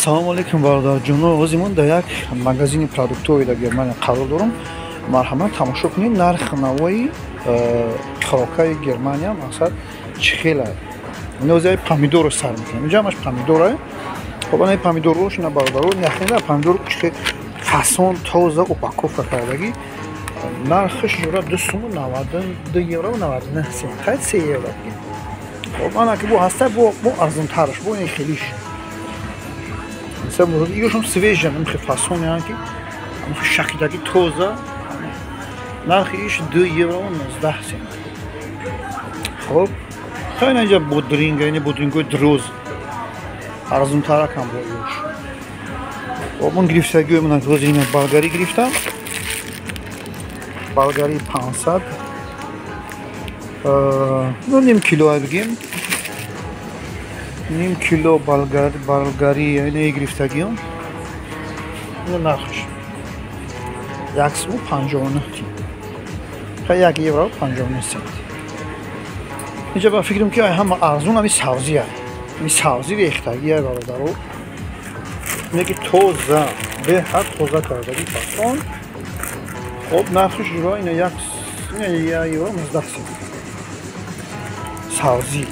Салом алейкум, бародарҷоно. Ҳозир ман дар як магазини продуктовӣ дар Германия қарор дорам. Марҳамат, тамошо кунед нархи навои хӯрокаи Германия, мақсад чӣ хела. Ҳозир помидорро сар мекунем. Инҷа ҳамаш помидора. Хоб, ана помидорро шина, бародаро, яхина помидор чӣ фасон, тоза упаковка кардагӣ. Нархаш жура 2 суму 92 евро 99 сент. Хай, 3 евро. Хоб, ана ки бо ҳаста, бо арзонтараш, бо ин хелиш. Ишон свежа, мхе фасон, ки шакидаги, тоза. Нархи иш 2 евро 19 сент. Хоб, хайна инҷа бодринга, ини бодрингои дроз арзонтаракам бо ёш. Хоб, ман гирифтагиҳои ман ҳозир ина болгарӣ гирифтам, болгарӣ 500, ну, ним кило бигем, ним кило болгарӣ ина гирифтагиам. Ина нархаш 1,59 тин, ха, 1 евро 59 сент. Инҷа ба фикрам, ки ҳама арзон ҳами савзия, ами савзи рехтагия, бародаро, ине ки тоза, беҳад тоза кардаги, фасон. Хоб, нархиш ҷура ина 1 евро 19 сент савзӣ.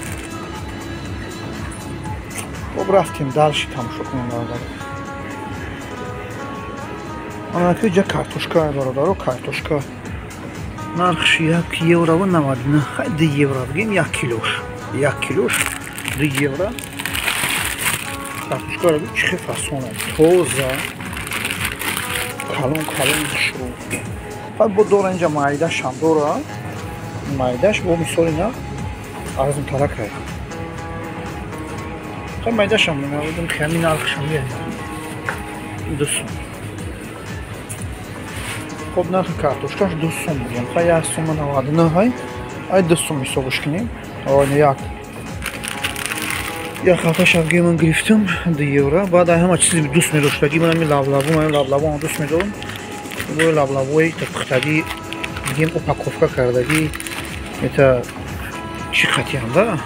Хоб, рафтем дальше, тамошо кунем, бародаро. Анаки ҷа картошка, бародаро, картошка нархш 1 евро 99, хай, 2 евро бигем, як килош, як килош 2 евро. Картошкаро би, чӣ хел фасона, тоза, калон калон, хушрӯ. Баъд бо дора инҷа майдашам дора, майдаш бо мисол ина арзонтаракай. Хай, майдашам навидам, хами нархшам 2 сум. Хоб, нархи картошкаш 2 сум бигем, хай, 1 сума 99, ҳай, ай, 2 сум ҳисобаш кунем. Як як халташа ман гирифтам 2 евро. Баъд ай ҳама чизи дӯст медоштагӣ ман ами лавлаву, ман лавлаву дӯст медорам, бо лавлавои пухтагӣ бигем, упаковка кардагӣ, это чӣ қатианда,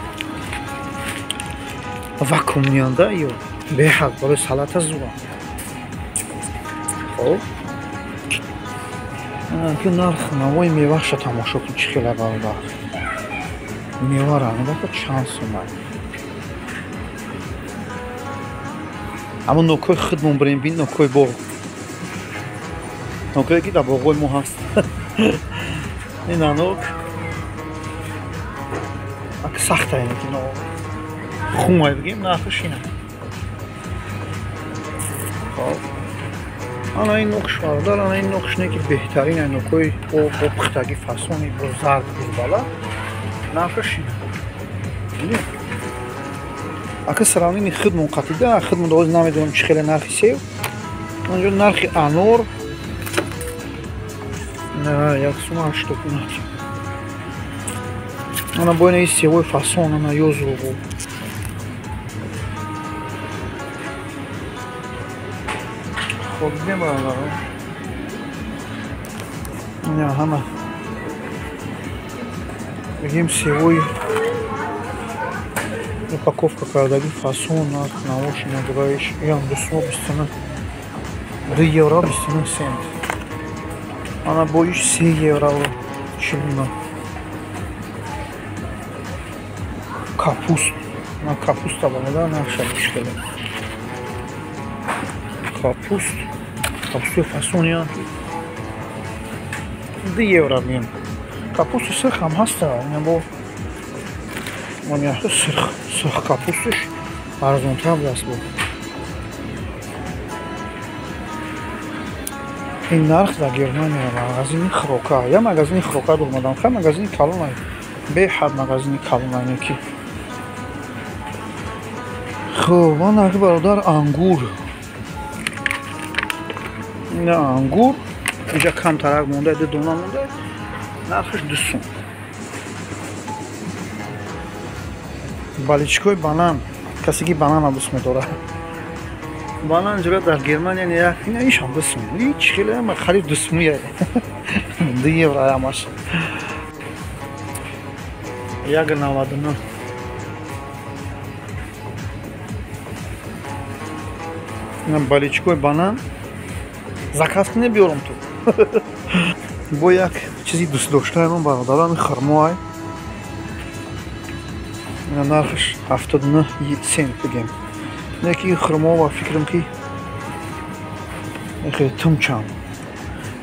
вакуумнианда, ё беҳад барои салата зура. Хоб, ки нарх навои меваша тамошо кун, чӣ хела, бародар. Мевара нигоҳ, чанд сума. Аммо нокҳои худмон бирем, бин, нокҳои боғ, нокҳое ки дар боғҳои мо ҳаст. Ин нок ак сахта, ине ки хумай бигем, нархаш ина. Хоб, ана ин нокш, бародар, ана ин нокш не ки беҳтарин ай нокҳои бо пухтагӣ, фасони, бо зард, гулбала, нархаш ина. Ака сравнение худмон қатида, худмон ҳозир намедонам чӣ хеле нархи сев онҷо. Нархи анор 1 сума 89. Ана бо ина севои фасон, ана ёзу. Хоб, дидем, бародаро, ина ҳама бигем севои упаковка кардагӣ, фасон, нарх навош надораиш, ям 2 сума 29, 2 евро 29 сент. Ана бо иш 3 евро 49. Капуст на капуста, бародар, нархша мушкиле. Капуст, капусти фасония 2 евро бигем. Капусти сирх ҳам ҳаста, бо сирх, сирх капусташ арзонтар будааст. Бо ин нарх дар Германия магазини хӯрока, я магазини хӯрока дурмадам. Хай, магазини калонай, беҳад магазини калонай ки. Хоб, ана бародар, ангур, ина ангур инҷа камтарак монда, ду дона монда, нархаш 2 сум. Баличкои банан, касе ки банана дӯст медорад, банан ҷура дар Германия як ина ишам 2 сум. Ҳеч хеле хариб 2 сумия, 2 евро ҳамаш, 1,99. Баличкои банан заказ кунем биёрам ту. Бо як чизи дӯстдоштаи ман бародарам хурмоай. Нархаш 79 цент бигем. Не ки хурмо ва фикрам ки хеле тумчам.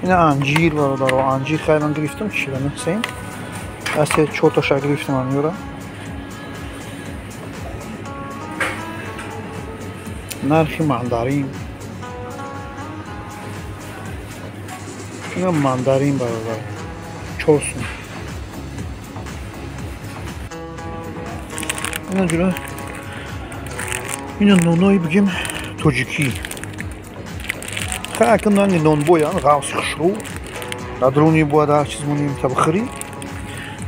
Ина анҷир бародаро, анҷир хай ман гирифтам 49 цент. Асе чорташа гирифтам ман ёра. Нархи мандарин. Ина мандарин бародар 4 сум. Ина ҷура ина нонои бигем тоҷикӣ. Хай акн нани нонбоян ғавси хушрӯ. Дар дуруни бояд ҳар чиз монем та бихӯрӣ.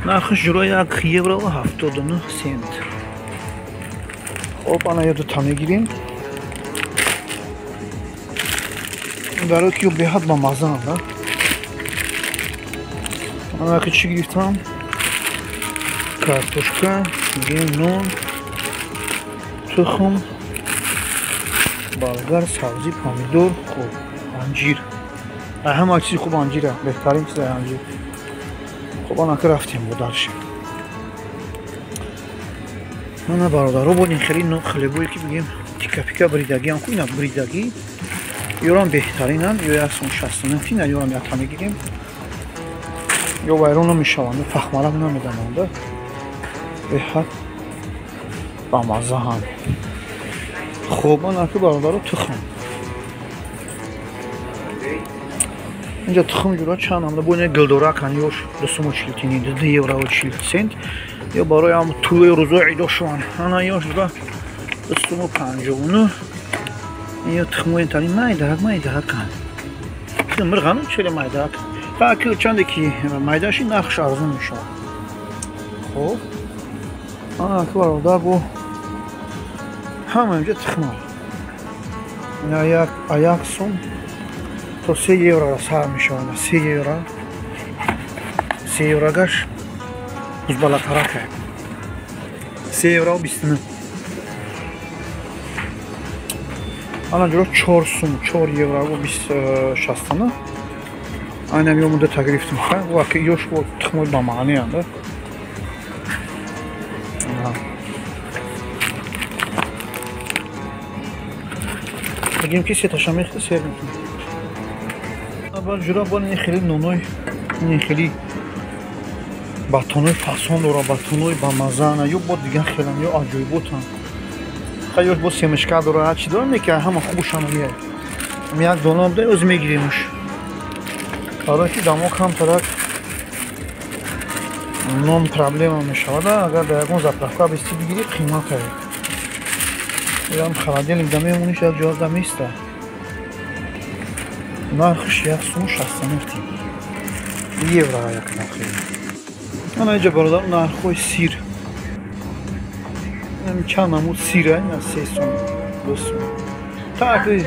Нархаш ҷура 1 евро ва 79 цент. Хоб ана ё дута мегирем. Барои ки беҳад бамаззаанд. Ана ки чӣ гирифтам? Картошка, нон, тухм, болгар, сабзӣ, помидор, хуб, анҷир. Ҳама чизи хуб анҷира, беҳтарин чиз анҷир. Хуб, ана ки рафтем бо дарше. Ана бародаро, бо ин хеле хлебое ки бигем тика-пика бридагиам ку, ина бридагӣ. Ёрам беҳтаринанд, ё 1,69 ина ёрам якта мегирем. Ё вайрон намешаванд, фахмарак намедамонда. Беҳад бамаззаанд. Хуб, ана ки бародаро тухм. Инҷа тухм ҷура чанд амда бо ина гилдоракан ёш 2,40 тини, 2 евро 40 цент. Ё барои ҳам тӯи рӯзои идо шаванд. Ана ёш ҷура 2,59. Ё тухмои тани майдаак майдаакан. Мирғану челе майдаак. Фақат чанде ки майдаши нархш арзон мешавад. Хуб, ана ки бародар бо ҳама инҷа тухма. Ина як сум то 3 евро сар мешавад. 3 евро. 3 евро гаш бузбалатарак. 3 евро 29. Ана ҷуро 4 сум, 4 евро 69. Айнам ё муддата гирифтам. Ва ки ёш бо тухмои бамаънианд. Бигем ки сеташа мехта сер мекунем. Баъд ҷура бо ин хеле ноной, ин хеле батонои фасон дора, батонои бамаззаана, ё бо дигар хелан, ё аҷоиботанд. Хай ёш бо семечка дора, ҳар чи дора, не ки ҳама хубушам меяд. Як дона буда, оз мегиремш. Барои ки дамо камтарак нон проблема мешавад. Агар дар ягон заправка бисти бигирӣ, қимат ае. Ям холодильник да мемониш, як ҷо да места. Нархш 1,69 евро як нархи. Ана инҷа бародар нархҳои сир. Чанд намуд сир, ина 3 сум, 2 сум. Так ин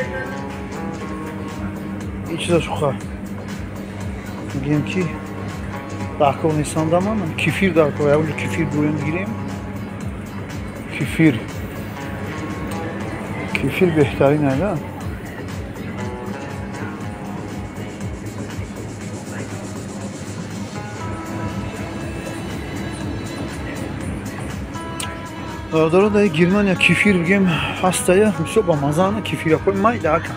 чизаш хуха. Мегӯем ки даркор нестам даман, кефир даркор, ягонҷо кефир бурем бигирем. Кефир. Кефир беҳтарин ага. Бародаро, дар Германия кефир бигем ҳастая, бисёр бамаззаана кефиракҳои майдаакан.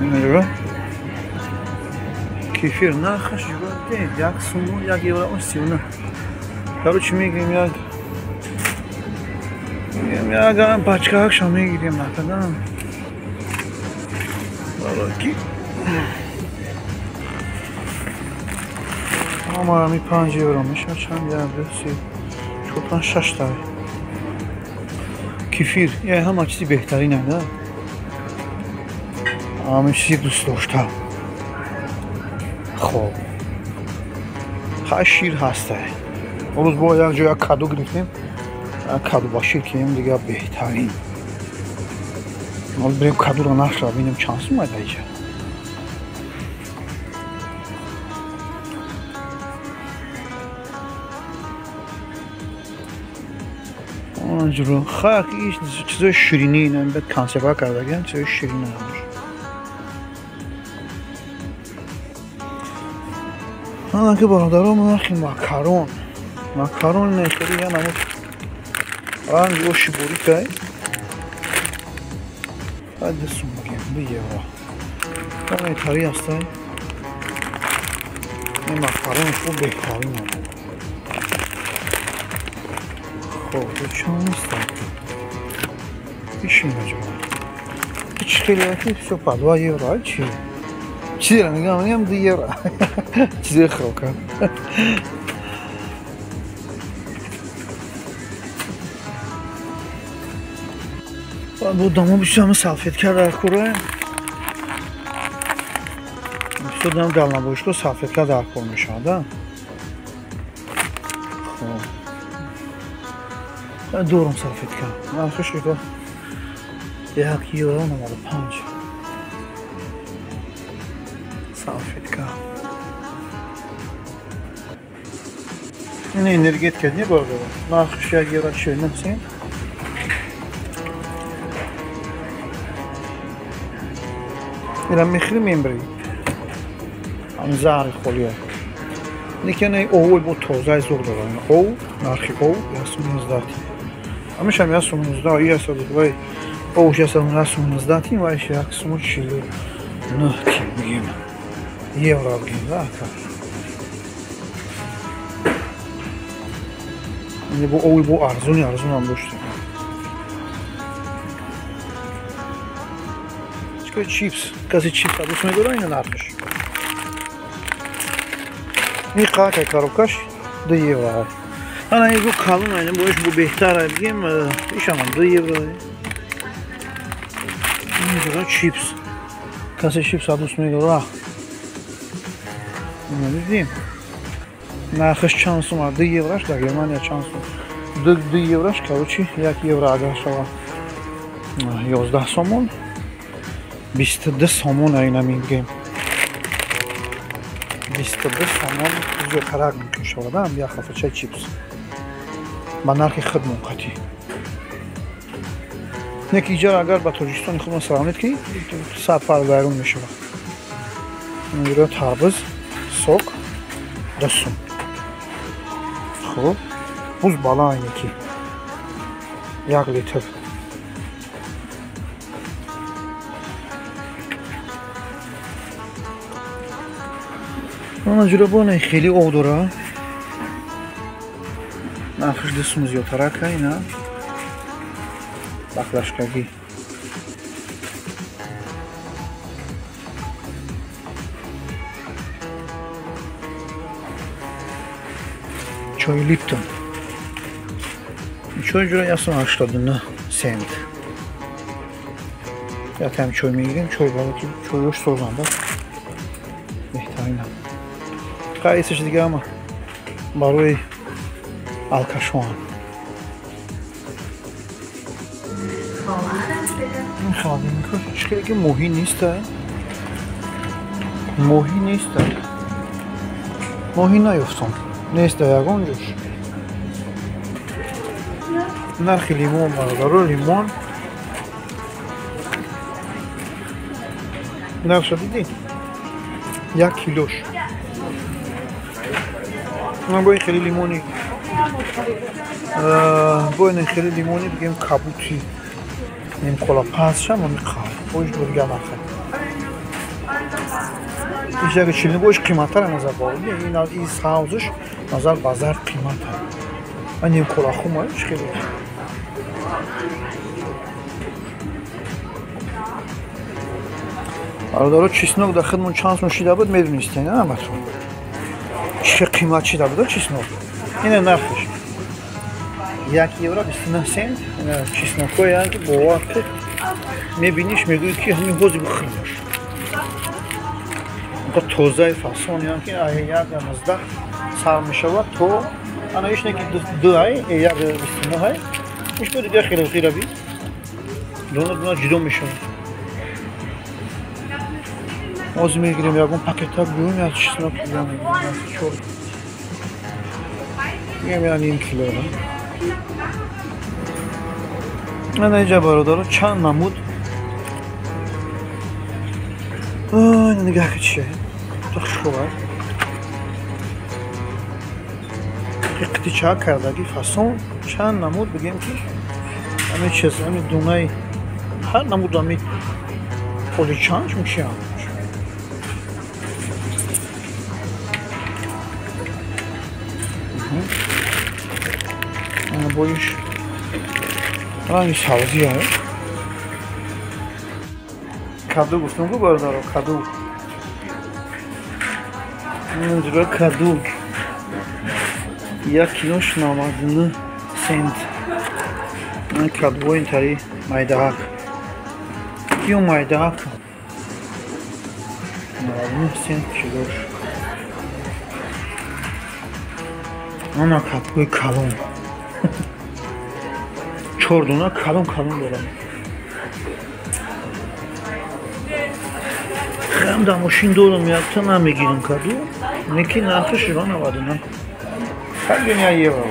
Ина кефир нархаш ҷура 1 сум 1 евро 39. Короче мегирем як пачкаакша мегирем накадан. Барои ки ҳама ами 5 евро мешавад, чанд 1 2 3 4 5 6 та. Кефир, я ҳама чизи беҳтарин ана. Ҳама чизи дӯст дошта. Хоб. Хай шир ҳаста. Рӯз бо як ҷо як каду гирифтем. Каду ба шир кием дига беҳтарин. Ҳол бирем кадуро нархро бинем чанд сум айда иҷа. Хак иш чизои ширинӣ ина бед консерва кардагиан чизои ширин ҳамаш. Ана ки бародаро нархи макарон. Макарон нехели я намуд ранги оши бурикай. Ҳадди сум бигем, 2 евро. Ана тари ҳастай. Ин макарон хуб беҳтарин аст. Хоб, чанд нест? Иш инаҷоба. Ич хеле ки всё по 2 евро, чи? Чизеро мегӯям, мегӯям 2 евро. Чизои хӯрока. Бо дамо бисёр ҳама салфетка дар кора. Бисёр дам дар салфетка дар кор мешавад, да? Хоб. Дорум салфетка. Нархаш 1 евро 95. Салфетка. Ин энергетика не бародаро. Нархаш 1 евро 49 цент. Ира мехри мембри. Ам заҳри холия. Лекин ай овой бо тозаи зур дорад. Ов, нархи ов 119. Ҳамешам 119, и 102, овш 119 тин ва 149 тин бигем. Евро бигем, да, ака. Ин бо ови бо арзуни арзунам дошт. Чикор чипс? Касе чипс дӯст медорад ина нархаш. Ин қака коробкаш 2 евро. Ана ин калон айн боиш бо беҳтар бигем, ишам 2 евро. Ин чипс. Касе чипс дӯст медорад. Ина дидем. Нархаш чанд сум? 2 еврош дар Германия чанд сум? 2 еврош, короче, 1 евро агар шава 11 сомон. 22 сомон айна мегем. 22 сомон зиёдтарак мумкин шавад, ам як хафачаи чипс. Ба нархи худ мунқатӣ. Не ки иҷара агар ба Тоҷикистони худмон сравнид ки 100 фарқ вайрон мешавад. Инҷо тарбуз, сок, 2 сум. Хуб, буз бала айне ки 1 литр. Ана ҷуробоне хеле об дора. Нархаш 2 сум зиёдтарак ина. Баклашкагӣ. Чойи Липтон. Чой ҷура 189 сент. Якам чой мегирем, чой балки чойош созанда. Беҳтаринам. Қайсиш дига ама барои алкашон. Ин холодильникаш чӣ хеле ки моҳӣ нест, моҳӣ нест. Моҳӣ наёфтам. Нест ягон ҷош. Нархи лимон бародаро, лимон. Нархша дидӣ? 1 килош. Ман бо ин хеле лимони, бо ин хеле лимони бигем кабути нимкола пасшам миқар. Боиш бо дигар нарха. Иш яке чилни боиш қиматтар назар ба ин савзш назар ба зард қиматтар. Ман нимкола хума иш хеле. Бародаро чеснок дар худмон чанд сум шида буд медонистем, на ҳаматон. Чӣ қимат шида буд чеснок. Ина нархаш 1 евро 29 сент. Ина чеснокҳое ки бовар кун мебиниш мегӯӣ ки ҳамин ҳозир бихӯраш. Инқа тозаи фасониам ки 1.19 сар мешавад то ана иш не ки 2 ай 1.29 ай. Иш бо дигар хеле хира би. Дона дона ҷудо мешавад. Ҳозир мегирем ягон пакета гӯем як чеснок мегирем, чор. Мегирем я ним кило. Ана инҷа бародаро чанд намуд. Нигаҳ ки чия. Хушрӯ. Қитича кардаги фасон чанд намуд бигем ки ҳамин чиз, ҳамин дунаи ҳар намуд ҳамин поличан чун чиам. Боиш ранги сабзӣ аст. Каду гуфтам ку бародаро, каду. Инҷо каду. Як килош 99 сент. Кадуҳои интари майдаҳак. Ё майдаҳак. 99 сент килош. Ана кадуҳои калон. 4 дона калон калон дорам. Хам дар мошин дорам, якта намегирам каду. Неки нархаш 99. Ҳар я евро.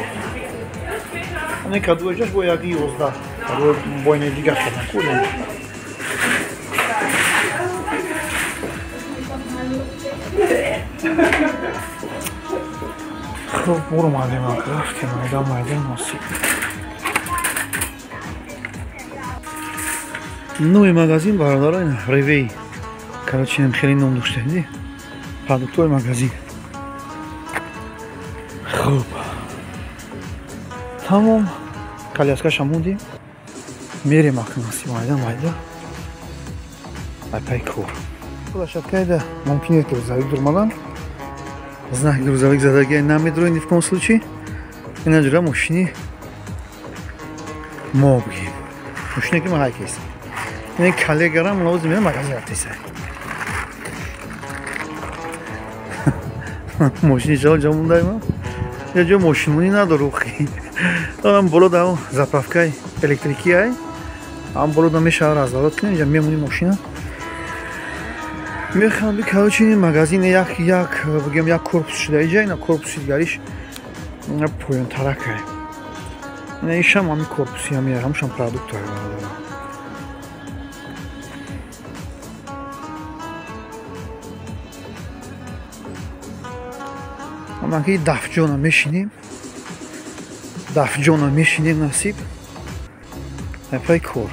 Ане каду эҷаш бо 1.11. Каду бо ин дигар шадан кулем. Хуб, буромадем, рафтем, майда майда насиб. Новый магазин бародаро, Ревей. Короче, нам хеле ном доштем, продуктовый магазин. Хуб. Тамом. Коляскаша мондем. Мерем акн насиб майда майда. Айпай кор. Площадкайда мумкин нест грузовик дурмадан. Знак грузовик задаги намедрои ни в коем случае. Ина ҷура мошини мо бигем. Мошине ки ма ҳайкест. Ин коллегарам лозим мена магазин рафтеса. Мошини чаро ҷо мондаи ма? Я ҷо мошинмонӣ надору. Ам боло да заправкаи электрикӣ ай. Ам боло да мешава разворот кунем, инҷа мемонӣ мошина. Мехоҳам би короче ин магазин як як бигем як корпус шуда иҷа, ина корпуси дигариш поёнтарак ай. Ина ишам ҳамин корпуси ҳами ҳамшам продукт ай. Амаки дафҷона мешинем. Дафҷона мешинем насиб. Айпай кор.